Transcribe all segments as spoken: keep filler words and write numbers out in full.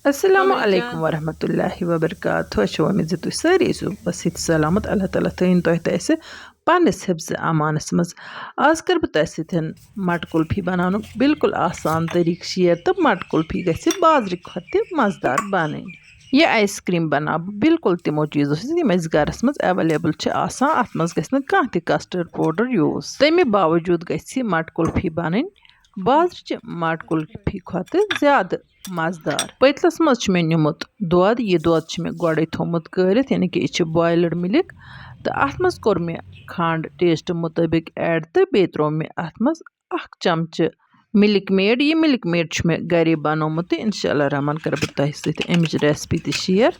السلام علیکم ورحمۃ اللہ وبرکاتہ۔ أسۍ چھِ وۄمید زِ تُہۍ سٲری ٲسِو بس ییٚتہِ سلامت۔ اللہ تعالیٰ تھٲیِن تۄہہِ تہٕ اَسہِ پننِس حفظ امانس منٛز۔ آز کَرٕ بہٕ تۄہہِ سۭتۍ مَٹہٕ قُلفی بناونُک بالکل آسان طریٖقہٕ شیئر، تہٕ مَٹہٕ قُلفی گژھِ بازرٕ کھۄتہٕ تہِ مَزٕدار بنٕنۍ۔ یہِ آیس کریم بناو بہٕ بالکل تِمو چیٖزو سۭتۍ یِم اَسہِ گرس منٛز ایویلیبل چھِ آسان۔ اَتھ منٛز گژھِ نہٕ کانٛہہ تہِ کسٹرڈ پاوڈر یوٗز۔ تَمہِ باوجوٗد گژھِ یہِ مَٹہٕ قُلفی بنٕنۍ بازرٕچہِ مَٹہٕ قُلفی کھۄتہٕ زیادٕ مَزٕدار۔ پٔتلَس منٛز چھُ مےٚ نیوٗمُت دۄد۔ یہِ دۄد چھُ مےٚ گۄڈَے تھوٚومُت کٲرِتھ، یعنی کہِ یہِ چھِ boiled milk۔ تہٕ اَتھ منٛز کوٚر مےٚ کھنٛڈ taste مُطٲبِق add تہٕ بیٚیہِ ترٛوو مےٚ اَتھ منٛز اَکھ چمچہٕ مِلِک میڈ۔ یہِ مِلِک میڈ چھُ مےٚ گَرے بَنومُت تہٕ اِنشاء اللہ رحمان کَرٕ بہٕ تۄہہِ سۭتۍ اَمِچ recipe تہِ share۔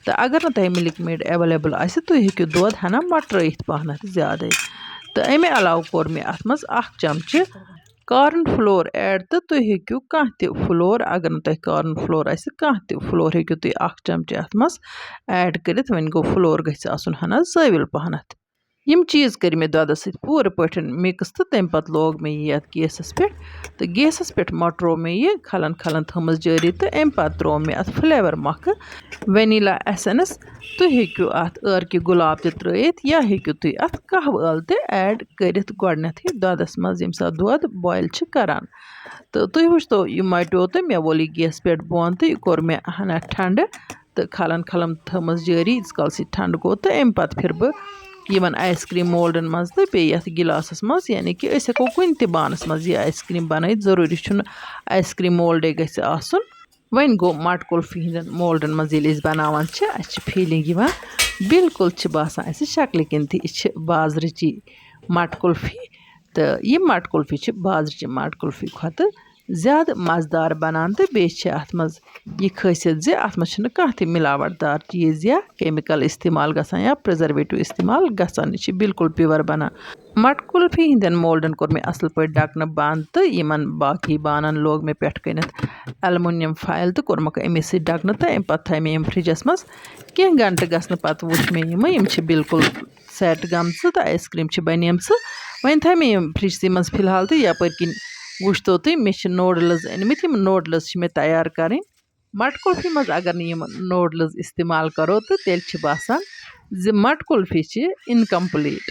تہٕ اگر نہٕ تۄہہِ مِلِک میڈ available آسہِ، تُہۍ ہیٚکِو دۄد ہنا مۄٹرٲیِتھ پَہنَتھ زیادَے۔ تہٕ اَمہِ علاوٕ کوٚر مےٚ اَتھ منٛز اَکھ چمچہٕ corn flour add، تہٕ تُہۍ ہیٚکِو کانٛہہ تہِ flour، اگر نہٕ تۄہہِ corn flour آسہِ، کانٛہہ تہِ flour ہیٚکِو تُہۍ اَکھ چمچہٕ اَتھ منٛز add کٔرِتھ۔ وۄنۍ گوٚو flour گژھِ آسُن ہنا زٲویُل پَہنَتھ۔ یِم چیٖز کٔرۍ مےٚ دۄدَس سۭتۍ پوٗرٕ پٲٹھۍ mix، تہٕ تَمہِ پَتہٕ لوگ مےٚ یہِ یَتھ گیسَس پٮ۪ٹھ، تہٕ گیسَس پٮ۪ٹھ مۄٹروو مےٚ یہِ کھَلَن کھَلَن تھٲومٕژ جٲری، تہٕ اَمہِ پَتہٕ ترٛوو مےٚ اَتھ flavor مۄکھٕ vanilla essence۔ تُہۍ ہیٚکِو اَتھ عٲرقہِ گُلاب تہِ ترٛٲیِتھ، یا ہیٚکِو تُہۍ اَتھ قہوٕ ٲلہٕ تہِ add کٔرِتھ گۄڈٕنٮ۪تھٕے دۄدَس منٛز، ییٚمہِ ساتہٕ دۄد boil چھِ کَران۔ تہٕ تُہۍ وٕچھتو، یہِ مۄٹیو تہٕ مےٚ وول یہِ گیس پٮ۪ٹھ بۄن، تہٕ یہِ کوٚر مےٚ ہنا ٹھنٛڈٕ تہٕ کھَلَن کھَلَن تھٲومٕژ جٲری، ییٖتِس کالَس یہِ ٹھنٛڈٕ گوٚو۔ تہٕ اَمہِ پَتہٕ پھِر بہٕ یِمَن آیس کرٛیٖم مولڈَن منٛز تہٕ بیٚیہِ یَتھ گِلاسَس منٛز، یعنی کہِ أسۍ ہٮ۪کو کُنہِ تہِ بانَس منٛز یہِ آیس کرٛیٖم بَنٲیِتھ، ضروٗری چھُنہٕ آیس کرٛیٖم مولڈَے گژھِ آسُن۔ وۄنۍ گوٚو مَٹہٕ قُلفی ہِنٛدٮ۪ن مولڈَن منٛز ییٚلہِ أسۍ بَناوان چھِ، اَسہِ چھِ feeling یِوان، بالکل چھِ باسان اَسہِ شکلہِ کِنۍ تہِ یہِ چھِ بازرٕچی مَٹہٕ قُلفی۔ تہٕ یہِ مَٹہٕ قُلفی چھِ بازرٕچہِ مَٹہٕ قُلفی کھۄتہٕ زیادٕ مَزٕدار بَنان، تہٕ بیٚیہِ چھِ اَتھ منٛز یہِ خٲصیت زِ اَتھ منٛز چھِنہٕ کانٛہہ تہِ مِلاوَٹ دار چیٖز یا chemical استعمال گژھان یا preservative استعمال گژھان۔ یہِ چھِ بالکل pure بَنان۔ مَٹہٕ قُلفی ہِنٛدٮ۪ن مولڈَن کوٚر مےٚ اَصٕل پٲٹھۍ ڈَکھنہٕ بنٛد، تہٕ یِمَن باقٕے بانَن لوگ مےٚ پٮ۪ٹھٕ کَنٮ۪تھ aluminium foil تہٕ کوٚرمَکھ اَمے سۭتۍ ڈَکھنہٕ، تہٕ اَمہِ پَتہٕ تھایہِ مےٚ یِم فرٛجَس منٛز۔ کینٛہہ گھنٹہٕ گژھنہٕ پَتہٕ وٕچھ مےٚ یِمہٕ، یِم چھِ بالکل set گٔمژٕ تہٕ آیس کرٛیٖم چھِ بَنیمژٕ۔ وۄنۍ تھایہِ مےٚ یِم فرٛجسٕے منٛز فی الحال، تہٕ یَپٲرۍ کِنۍ وٕچھتو تُہۍ، مےٚ چھِ noodles أنۍمٕتۍ، یِم noodles چھِ مےٚ تیار کَرٕنۍ۔ مَٹہٕ قُلفی منٛز اگر نہٕ یِم noodles استعمال کَرو، تہٕ تیٚلہِ چھِ باسان زِ مَٹہٕ قُلفی چھِ incomplete۔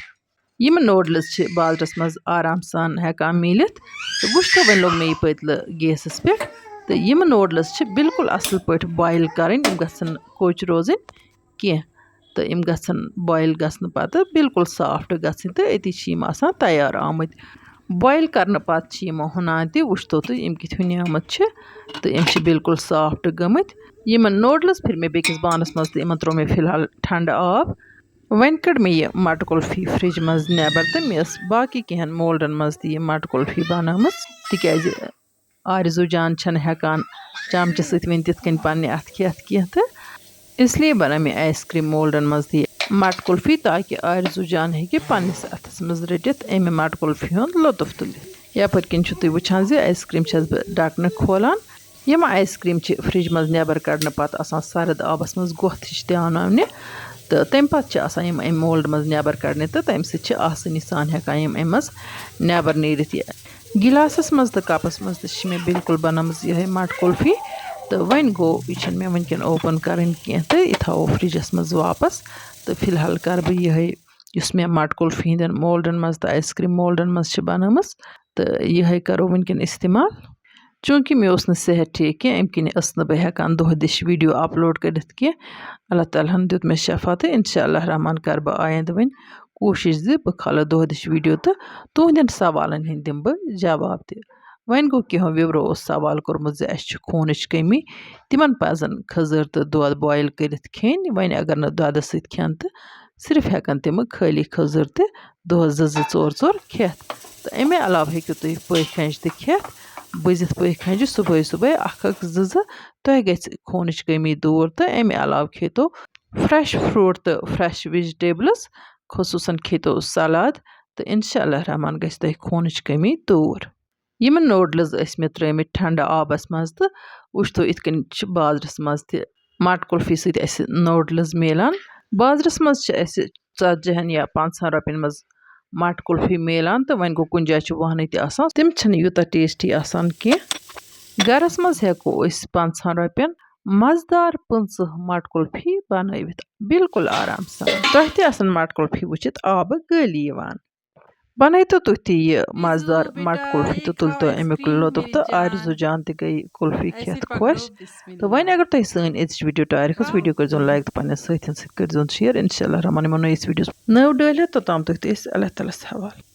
یِم noodles چھِ بازرَس منٛز آرام سان ہٮ۪کان میٖلِتھ۔ تہٕ وٕچھتو، وۄنۍ لوٚگ مےٚ یہِ پٔتلہٕ گیسَس پٮ۪ٹھ، تہٕ یِم noodles چھِ بالکل اَصٕل پٲٹھۍ boil کَرٕنۍ، یِم گژھن کوٚچ روزٕنۍ کینٛہہ، تہٕ یِم گژھن boil گژھنہٕ پَتہٕ بالکل soft گژھٕنۍ، تہٕ أتی چھِ یِم آسان تیار آمٕتۍ۔ Boil کَرنہٕ پَتہٕ چھِ یِم ہُنان تہِ، وٕچھتو تُہۍ یِم کِتھ ہُنیمٕتۍ چھِ، تہٕ یِم چھِ بالکل soft گٔمٕتۍ۔ یِمَن noodles پھِر مےٚ بیٚکِس بانَس منٛز، تہٕ یِمَن ترٛوو مےٚ فی الحال ٹھنٛڈٕ آب۔ وۄنۍ کٔڑ مےٚ یہِ مَٹہٕ قُلفی فرٛج منٛز نٮ۪بَر، تہٕ مےٚ ٲس باقٕے کینٛہَن مولڈَن منٛز تہِ یہِ مَٹہٕ قُلفی بَنٲومٕژ، تِکیٛازِ آرزوٗ جان چھَنہٕ ہٮ۪کان چمچہٕ سۭتۍ وۄنۍ تِتھ کٔنۍ پنٛنہِ اَتھٕ کھٮ۪تھ کینٛہہ، تہٕ اس لیے بَنٲو مےٚ آیس کرٛیٖم مولڈَن منٛز تہِ یہِ مَٹہٕ قُلفی، تاکہِ آرزوٗ جان ہیٚکہِ پنٛنِس اَتھَس منٛز رٔٹِتھ اَمہِ مَٹہٕ قُلفی ہُنٛد لطف تُلِتھ۔ یَپٲرۍ کِنۍ چھُو تُہۍ وٕچھان زِ آیس کرٛیٖم چھَس بہٕ ڈَکھنہٕ کھولان۔ یِم آیس کرٛیٖم چھِ فرٛج منٛز نٮ۪بَر کَڑنہٕ پَتہٕ آسان سرد آبَس منٛز گۄتھ ہِش دیاوناونہِ، تہٕ تَمہِ پَتہٕ چھِ آسان یِم اَمہِ مولڈٕ منٛز نٮ۪بَر کَڑنہِ، تہٕ تَمہِ سۭتۍ چھِ آسٲنی سان ہٮ۪کان یِم اَمہِ منٛز نٮ۪بَر نیٖرِتھ۔ یہِ گِلاسَس منٛز تہٕ کَپَس منٛز تہِ چھِ مےٚ بالکل بَنٲومٕژ یِہوٚے مَٹہٕ قُلفی، تہٕ وۄنۍ گوٚو، یہِ چھَنہٕ مےٚ وٕنکٮ۪ن open کَرٕنۍ کینٛہہ، تہٕ یہِ تھاوو فرٛجَس منٛز واپَس۔ تہٕ فی الحال کَرٕ بہٕ یِہوٚے، یُس مےٚ مَٹہٕ قُلفی ہِنٛدٮ۪ن مولڈَن منٛز تہٕ آیس کرٛیٖم مولڈَن منٛز چھِ بَنٲومٕژ، تہٕ یِہوٚے کَرو وٕنکٮ۪ن استعمال۔ چوٗنٛکہِ مےٚ اوس نہٕ صحت ٹھیٖک کینٛہہ، اَمہِ کِنۍ ٲسٕس نہٕ بہٕ ہٮ۪کان دۄہ دِش video upload کٔرِتھ کینٛہہ۔ اللہ تعالیٰ ہَن دیُت مےٚ شفا، تہٕ اِنشاء اللہ رحمان کَرٕ بہٕ آیندٕ وۄنۍ کوٗشِش زِ بہٕ کھالہٕ دۄہ دِش video تہٕ تُہٕنٛدٮ۪ن سوالَن ہِنٛدۍ دِمہٕ بہٕ جواب تہِ۔ وۄنۍ گوٚو، کینٛہو viewerو اوس سوال کوٚرمُت زِ اَسہِ چھِ خوٗنٕچ کٔمی، تِمَن پَزَن کھٔزٕر تہٕ دۄد boil کٔرِتھ کھیٚنۍ۔ وۄنۍ اگر نہٕ دۄدَس سۭتۍ کھٮ۪ن تہٕ صرف ہٮ۪کَن تِمہٕ خٲلی کھٔزٕر تہِ دۄہَس زٕ زٕ ژور ژور کھٮ۪تھ۔ تہٕ اَمہِ علاوٕ ہیٚکِو تُہۍ پٔہۍ کھَنٛجہِ تہِ کھٮ۪تھ، بٔزِتھ پٔہۍ کھَنٛجہِ صُبحٲے صُبحٲے اَکھ اَکھ زٕ زٕ، تۄہہِ گژھِ خوٗنٕچ کٔمی دوٗر۔ تہٕ اَمہِ علاوٕ کھیٚتو fresh fruit تہٕ fresh vegetables، خصوٗصاً کھیٚتو salad، تہٕ اِنشاء اللہ رحمان گژھِ تۄہہِ خوٗنٕچ کٔمی دوٗر۔ یِم noodles ٲسۍ مےٚ ترٛٲومٕتۍ ٹھنٛڈٕ آبَس منٛز، تہٕ وٕچھتو، یِتھ کٔنۍ چھِ بازرَس منٛز تہِ مَٹہٕ قُلفی سۭتۍ اَسہِ noodles میلان۔ بازرَس منٛز چھِ اَسہِ ژتجی ہَن یا پنٛژاہَن رۄپیَن منٛز مَٹہٕ قُلفی میلان، تہٕ وۄنۍ گوٚو، کُنہِ جایہِ چھِ وُہَنٕے تہِ آسان، تِم چھِنہٕ یوٗتاہ tasty آسان کینٛہہ۔ گَرَس منٛز ہٮ۪کو أسۍ پنٛژاہَن رۄپیَن مزٕدار پٕنٛژٕہ مَٹہٕ قُلفی بنٲوِتھ بالکل آرام سان۔ تۄہہِ تہِ آسن مَٹہٕ قُلفی وٕچھِتھ آبہٕ گٲلی یِوان۔ بنٲیتو تُہۍ تہِ یہِ مزٕدار مَٹہٕ قُلفی تہٕ تُلتو اَمیُک لطف، تہٕ آرزو جان تہِ گٔے قُلفی کھٮ۪تھ خۄش۔ تہٕ وۄنۍ اگر تۄہہِ سٲنۍ أزِچ video ٹارِک ٲس، video کٔرۍزیون like تہٕ پنٛنٮ۪ن سٲتھٮ۪ن سۭتۍ کٔرۍزیون share۔ انشاءاللہ الرحمٰن یِمو نٔیِس videoس نٔو ڈٲلۍ ہٮ۪تھ، توٚتام تُہۍ تہٕ أسۍ اللہ تعالیٰ ہَس حوالہٕ۔